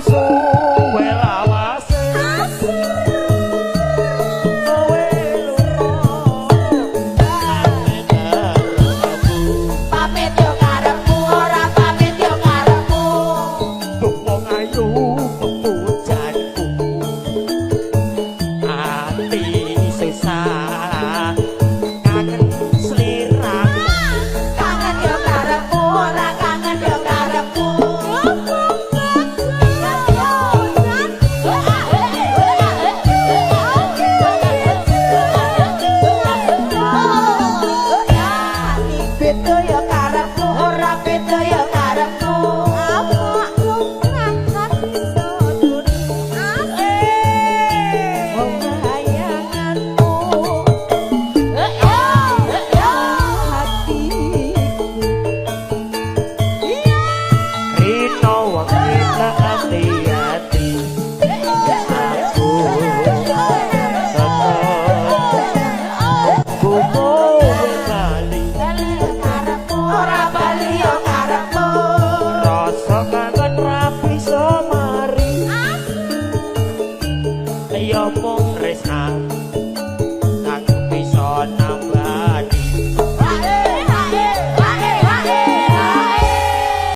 Suwe lawase kowe lunga. Pamit yo karepmu, ora pamit yo karepmu. Wong ayu pepujanku, ati susah kangen sliramu. Kangen yo karepmu, ora kangen yo karepmu. Beda yo karepmu, ora beda yo karepmu. Bayanganmu hatiku. Rino wengi ati-ati, aku tetep.